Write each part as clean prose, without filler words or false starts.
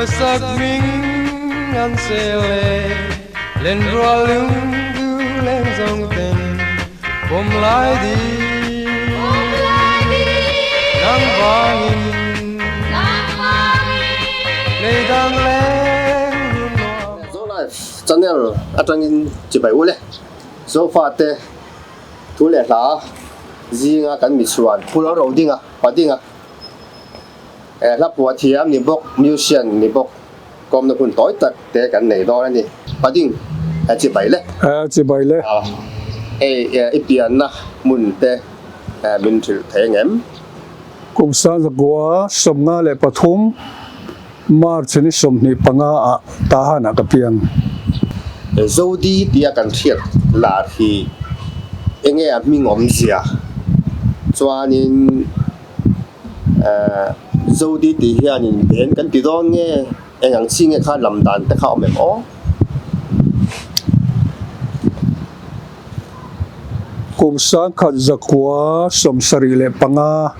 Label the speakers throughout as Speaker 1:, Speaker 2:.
Speaker 1: Ka sakhming an sel e, lenrual lungdu leng zawng ten pawm lai di. Nang vangin lei dang leng run nuam.
Speaker 2: Zo Life channel atangin chibai ule Zofate thu leh hla zinga kan mi chhuan Pu Lo Ro dinga pa dinga hla phuah thiam ni bawk musician ni bawk kawmna hun tawi tak te kan nei dawn a ni. Pa ding chibai le.
Speaker 3: Chibai le.
Speaker 2: Hei i pianna hmun te min hrilh thei ang em?
Speaker 3: Kum 1953 March ni 25 ah Tahan ah ka piang.
Speaker 2: Zodi tia kan hriat lar hi enge a hming awmzia? Chuanin Zodi tih hianin beng kan ti dawn nge? Eng ang chi nge kha lam dan te kha awm em aw?
Speaker 3: Kum 1975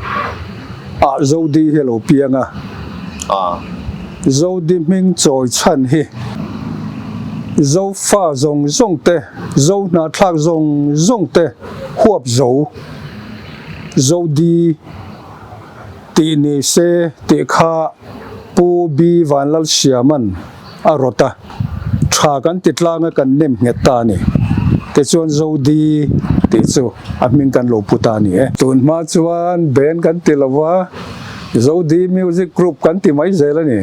Speaker 3: ah Zodi hi a lo piang a. Zodi hming chawi chhan hi Zofa zawng zawng te, Zo hnahthlak zawng zawng te huap zo Zodi tih ni se tih kha Pu B Vanlalsiama'n a rawt a, tha kan ti tlang a kan nem nghet ta a ni. Tichuan Zodi tih chu a hming kan lo pu ta a ni e. Tun hma chuan band kan ti lo va, Zodi Music Group kan ti mai zel a ni.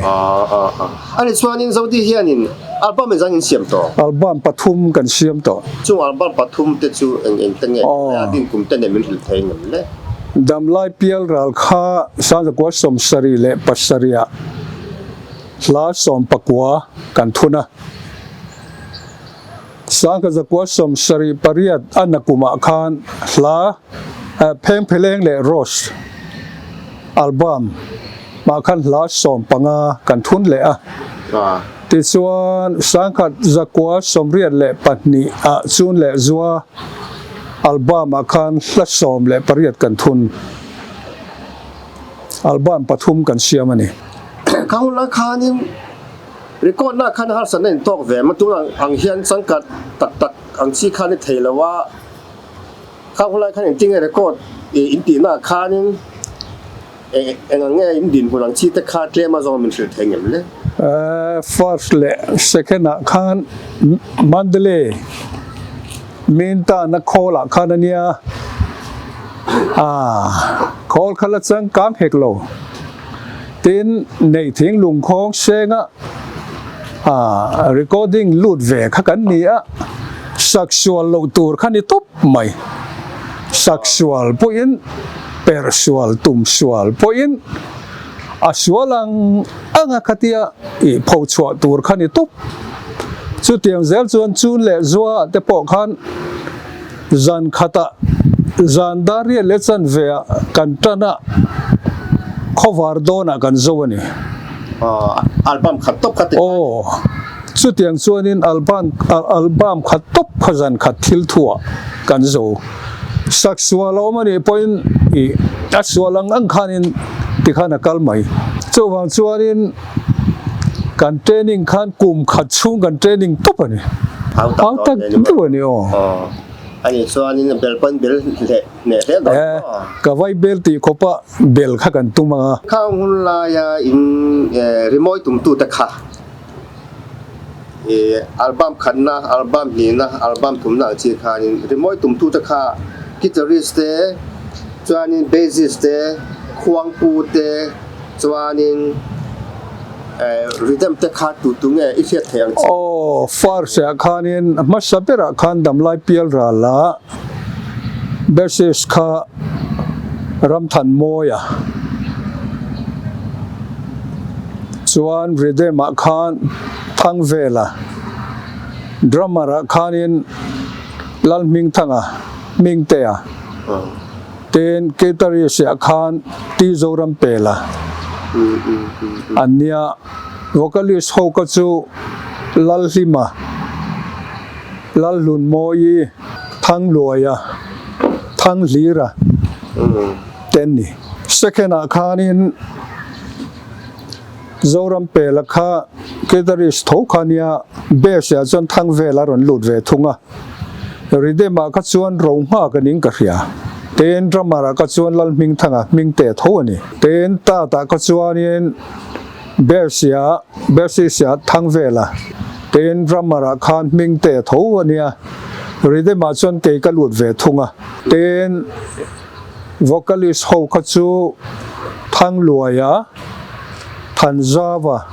Speaker 2: Ani chuanin Zodi hianin album engzah in siam tawh?
Speaker 3: Album pathum kan siam tawh.
Speaker 2: Chung album pathum te chu eng eng te nge? A din kum te nen min hrilh thei ngem le?
Speaker 3: Damlai pial ral kha 1977 ah Hla 19 kan thun a. 1978 a nakumah khan hla Phengpheleng leh Rose album ah khan hla 15 kan thun leh a. Tichuan 1982 ah Chun leh Zua album ah khan hla 18 kan thun. Album pathum kan siam a ni.
Speaker 2: Kha hun lai khanin record na khan harsatna in tawk ve maw tun ang hian changkat tak tak ang chi khan i thei lo a, kha hun lai khan engtin nge record in tih na khanin eng ang nge in dinhmun ang chi te kha tlem a zawng min hrilh thei ngem le?
Speaker 3: First leh second ah khan Mandalay Min tana khawl ah khan a nia, ah khawl kha la changkang hek lo. Tin, nei thing lungkhawng senga ah recording lut ve kha kan ni a, saksual loh tur kha ni tawp mai. Saksual pawhin, perhsual, tumsual pawhin a sual ang anga khatia ih pho chhuah tur kha ni tawp. Chutiang zel chuan chun leh zua ah te pawh khan zan khatah zan dar riat leh chanve ah kan tan a, khawvar dawnah kan zo a ni.
Speaker 2: Album khat tawp kha ti.
Speaker 3: Aw, chutiang chuanin album album khat tawp kha zan khat thil thuah kan zo. Saksual a awm a nih pawhin ih a sual ang ang khanin tikhan a kal mai. Chuvang chuanin. Kan training khan kum khat chhung kan training tawp a ni. Hau tak deuh a ni aw.
Speaker 2: A nih chuanin bel pawn bel hneh hle dawn maw?
Speaker 3: Ka vai bel tih khawpa bel kha kan tum ang a.
Speaker 2: Khang hun laia in rimawi tumtute kha album khatna, album hnihna, album thumna ang chi khanin rimawi tumtute kha guitarist te chuanin bassist te, khuangpu te, Chuanin rhythm te kha tu tu nge i hriat theih ang che?
Speaker 3: Aw, first ah khanin hmasa berah khan damlai pial ral a, bassist kha Ramthan Mawia, chuan rhythm ah khan Thangvela, drummer ah khanin Lalhmingthanga, Hmingtea. Tin, Guitarist ah khan T Zoram Pela an nia, vocalist ho ka chu Lalhlima, Lalhlunmawii, Thangluaia, Thanghlira te an ni. Second ah khanin. Zoram pela kha guitarist tho kha nia, bass ah chuan Thangvela a rawn lut ve thung a, rhythm ah kha chuan ro nghak a ning ka hria. Tin, drummer ah kha chuan Lalhmingthanga hming teh tho a ni. Tin, tat ah kha chuanin bass ah bassist ah Thangvela, tin drummer ah khan hming teh tho a nia, rhythm ah chuan kei ka lut ve thung a. Tin, Vocalist ho kha chu Thangluaia, Thanzava,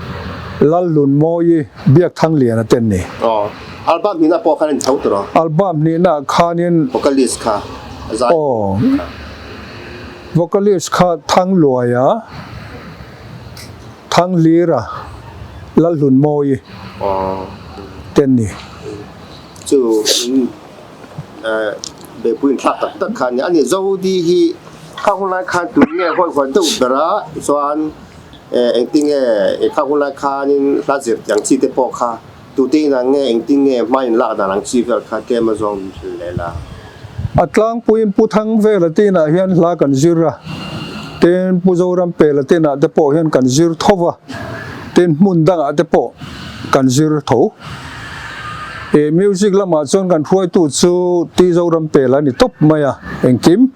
Speaker 3: Lallunmawi, Biakthangliana te an ni.
Speaker 2: Aw, album hnihna pawh khan a intho tur aw.
Speaker 3: Album hnihna khanin.
Speaker 2: Vocalist kha a zai.
Speaker 3: Aw, vocalist kha Thangluaia, Thanglira, Lallunmawi te an ni.
Speaker 2: Chu. Beipui inthlak tak tak kha a ni. A ni, Zodi hi khang hun lai khan tun nge hawi huan deuh ber a, chuan engtin nge khang hun lai khanin hla zir ang chi te pawh kha tute inah nge engtin nge hma in lak dan ang chi vel kha tlem a zawng hrilh leh la.
Speaker 3: A tlangpuiin Pu Thangvela te inah hian hla kan zir a, tin Pu Zorampela te inah te pawh hian kan zir tho va, tin hmun dangah te pawh kan zir tho. He music lamah chuan kan hruaitu chu Ti Zoram Pela a ni tawp mai a, engkim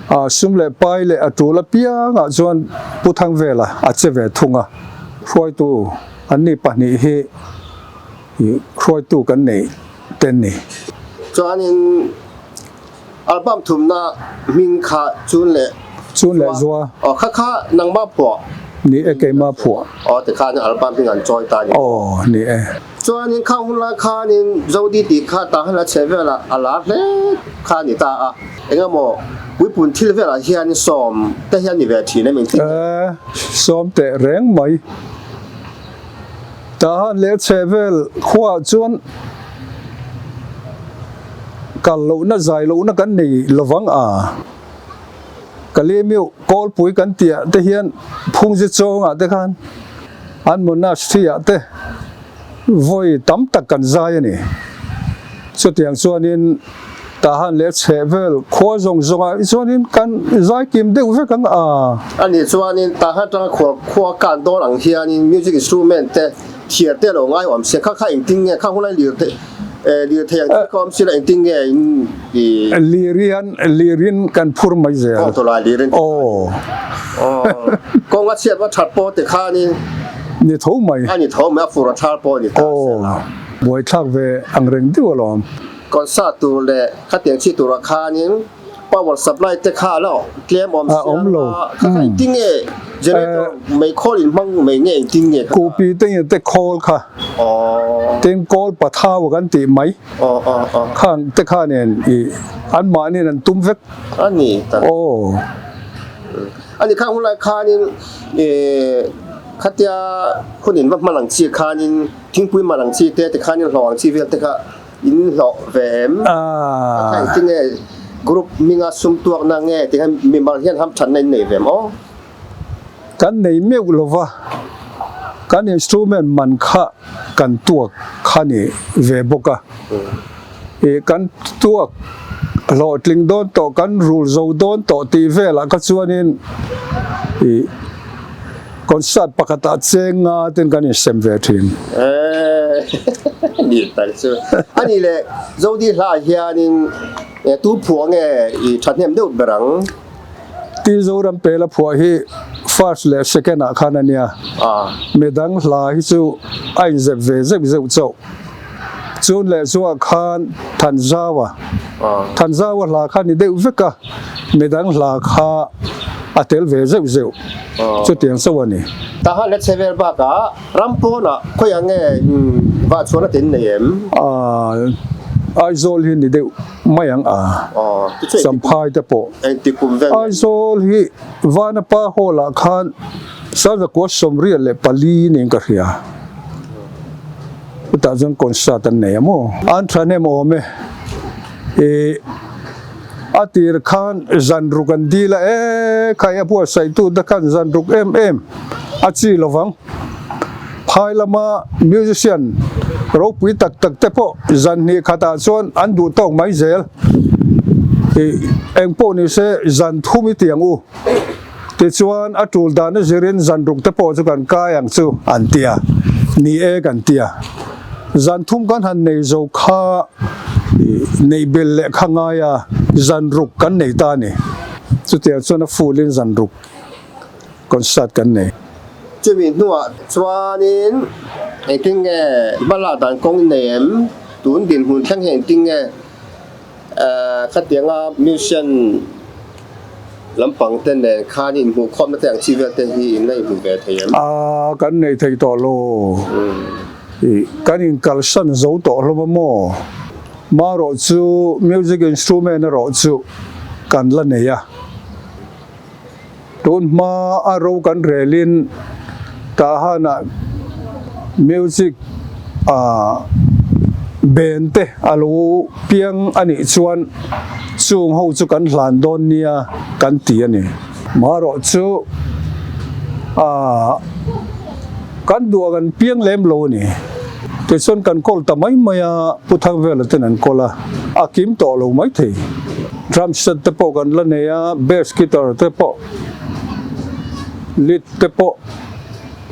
Speaker 3: a sum leh pai leh a tul apiangah chuan Pu Thangvela a che ve thung a, hruaitu an ni pahnih hi hruaitu kan neih te an ni.
Speaker 2: Chuanin album thumna hming kha Chun leh
Speaker 3: Chun leh Zua.
Speaker 2: Aw kha kha nangmah phuah.
Speaker 3: Ni e keimah phuah.
Speaker 2: Aw tikhan album hming an chawi ta a ni.
Speaker 3: Aw ni e.
Speaker 2: Chuanin khang hun lai khanin Zodi tih kha tah hian a chhe velah a lar hle kha a ni ta a. Engemaw puipun thil velah hian sawm te hian ni ve thin em engtin nge?
Speaker 3: E, sawm teh reng mai. Tah han leh chhe vel khuaah chuan kal lohna zai lohna kan nei lovang a. Kalemiu kawlpui kan tihah te hian phungzi chawngah te khan an monastery ah te vawi tam tak kan zai a ni. Chutiang chuanin Tahan leh chheh vel khua zawng zawngah hi chuanin kan zai kim deuh vek ang a.
Speaker 2: A nih chuanin Tahan atanga khua khua kan dawn ang hianin music instrument te thiar te lo ngai awm se kha kha engtin nge kha hunlai lir te lir thei ang chi kha awm si la engtin nge in i.
Speaker 3: Lir hian lirin kan phur mai zel.
Speaker 2: Kawng tawlai lirin.
Speaker 3: Aw.
Speaker 2: Aw. Kawng a chhiat va that pawh ti khanin.
Speaker 3: Ni tho mai.
Speaker 2: A ni tho mai a fur a thar pawh a ni ta se la.
Speaker 3: Aw. Buaithlak ve ang reng deuh alawm.
Speaker 2: Concert tur leh khatiang chi turah khanin power supply te kha a la tlem awm sia a, kha kha engtin nge generator mei khawl in hmang mai nge engtin nge kha?
Speaker 3: Kupi te nge te khawl kha tin kawl pathau kan tih mai khang te kha nen i an mahni an tum vek.
Speaker 2: A ni tak.
Speaker 3: Aw.
Speaker 2: A ni khang hunlai khanin khatia hun in va hman ang chi khanin thingpui man ang chi te tikhanin hlawh ang chi vel te kha In hlawh ve em? A kha engtin nge group hminga sum tuakna nge tih hian mimal hian hamthatna in nei ve em aw?
Speaker 3: Kan nei meuh lova, kan instrument man kha kan tuak kha ni ve bawk a. Ih kan tuak hlawhtling dawn tawh, kan rul zo dawn tawh tih velah kha chuanin ih Concert pakhatah cheng nga ten kan insem ve thin.
Speaker 2: Eeh ni tak chu. A nih leh Zodi hla hianin tu phuah nge i thahnem deuh ber ang?
Speaker 3: Ti Zoram Pela phuah hi first leh second ah khan a nia. Midang hla hi chu a inzep ve zeuh zeuh chauh. Chun leh chuah khan Thanzaua, Thanzaua hla kha ni deuh vek a, midang hla kha a tel ve zeuh zeuh. Chutiang chauh a ni.
Speaker 2: Tahan leh chhevel bakah ram pawnah khawiah nge vah chhuahna te in nei em?
Speaker 3: Aizawl hi ni deuh mai ang a, Champhai te pawh. Aizawl hi Vanapa Hall ah khan Sazakua 74 niin ka hria. Chutah chuan concert an nei a maw? An thahnem awm e. Ih a tir khan zan ruk an dil a e khai a buatsaih tu te khan zan ruk em em a chi lovang. Phai lama musician ropui tak tak te pawh zan hnih khatah chuan an duh tawk mai zel. Ih engpawh ni se zan thum i tiang u. Tichuan, a tul dan a zirin zan ruk te pawh chu kan kai ang chu an ti a, ni e kan ti a. Zan thum kan han nei zo kha neih belh leh kha ngai a, zan ruk kan nei ta a ni. Chutiang chuan a full in zan ruk concert kan nei.
Speaker 2: Chumi hnuah chuanin engtin nge hmalak dan kawng i nei em? Tun dinhmun thleng hi engtin nge khatianga musician lampang te nen khan inhmuhkhawmna te ang chi vel te hi in la inhmu ve thei em?
Speaker 3: Aa, kan nei thei tawh lo. Kan inkalsan zo tawh hlawm a maw? Marawh chu music instrument erawh chu kan la nei a. Tun hma a ro kan relin Tahan-ah music ah band te a lo piang a nih chuan chung ho chu kan hlan dawn nia kan ti a ni. Marawh chu ah kan duh a kan piang lem lo a ni. Tichuan kan kawl ta mai mai a, Pu Thangvela ten an kawl a, a kim tawh lo maithei. Drum set te pawh kan la nei a, bass guitar te pawh, lead te pawh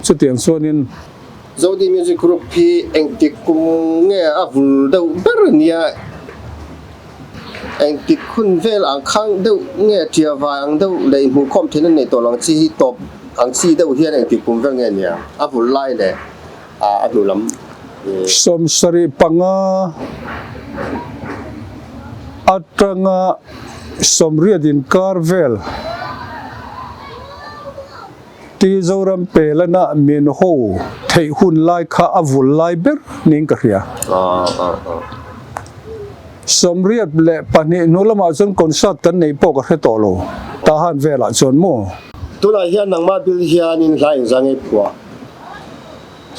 Speaker 3: chutiang chuanin.
Speaker 2: Zodi Music Group hi engtik kum nge a vul deuh ber nia? Engtik hun vel ang khang deuh nge tia vai ang deuh leh inhmuhkhawm theihna nei tawh lang chi hi tawp ang chi deuh hian engtik kum vel nge nia a vul lai leh a hnu lam?
Speaker 3: 75 atanga 80 inkar vel ti Zoram Pelana min ho theih hun lai kha a vul lai ber niin ka hria. 82 hnu lamah chuan concert kan neih pawh ka hre tawh lo, Tahan velah chuan maw?
Speaker 2: Tunah hian nangmah bil hianin hla engzah nge phuah?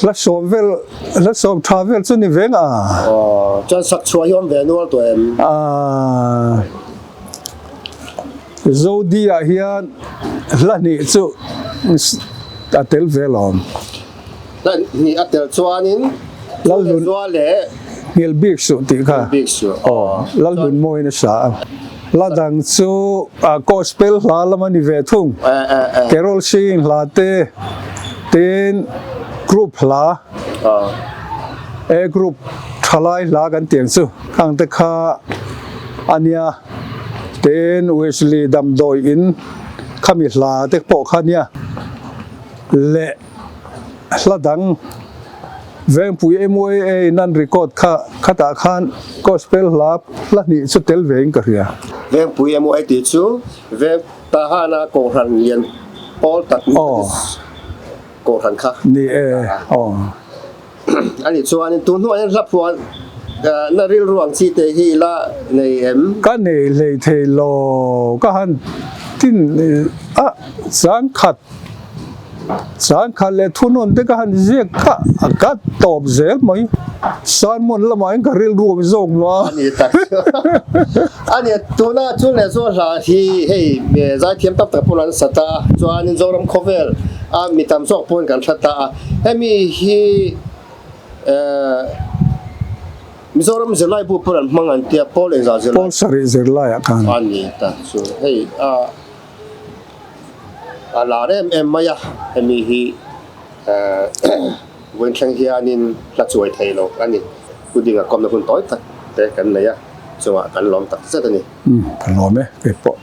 Speaker 3: Hla sawm vel, hla sawm tha vel chu ni veng a.
Speaker 2: Aw, chuan sak chhuah hi awm ve nual tawh em?
Speaker 3: Aaa, Zodi ah hian hla hnih chu a tel ve lawm.
Speaker 2: Hla hnih a tel chuanin
Speaker 3: Lalhlun
Speaker 2: Zual leh
Speaker 3: Nghilh bik suh tih kha.
Speaker 2: Nghilh bik suh.
Speaker 3: Aw, Lalhlun mawiin a sa a. Hla dang chu gospel hla lam a ni ve thung. Carol singing hla te, tin group hla, A group thalai hla kan tih ang chu khang te kha a nia. Tin Wesley damdawi in khami hla te pawh kha a nia leh. Hla dang Vengpui MYA in an record kha khatah khan gospel hla hla hnih chu tel ve in ka hria.
Speaker 2: Vengpui MYA tih chu Veng Tahana Kohhran lian pawl tak Methodist Kohhran kha.
Speaker 3: Ni e, aw.
Speaker 2: A nih chuanin tun hnuah hian hla phuah na rilru ang chi te hi ila nei em?
Speaker 3: Ka nei hlei thei lo, ka han tin a changkhat Changkhat leh thunawn te ka han ziak kha a ka tawp zel mai. Sermon lamah hian ka rilru awm zawk maw a?
Speaker 2: A ni tak chu. A ni, tuna chu leh chu hla hi hei zaithiam tak tak pawn an sa ta a, chuanin Zoram khawvel a mi tam zawk pawn kan hre ta a. Hemi hi Mizoram zirlai bu pawn an hmang an tia, Paul engzah zirlai?
Speaker 3: Paul sarih zirlaiah khan.
Speaker 2: A ni tak chu. Hei a. A lar em em mai a, hemi hi vawiin thleng hianin hla chuai thei lo a ni. Pudding a kawmna hun tawi tak te kan nei a, chungah kan lawm tak zet a ni.
Speaker 3: Umm, ka lawm e, kei pawh.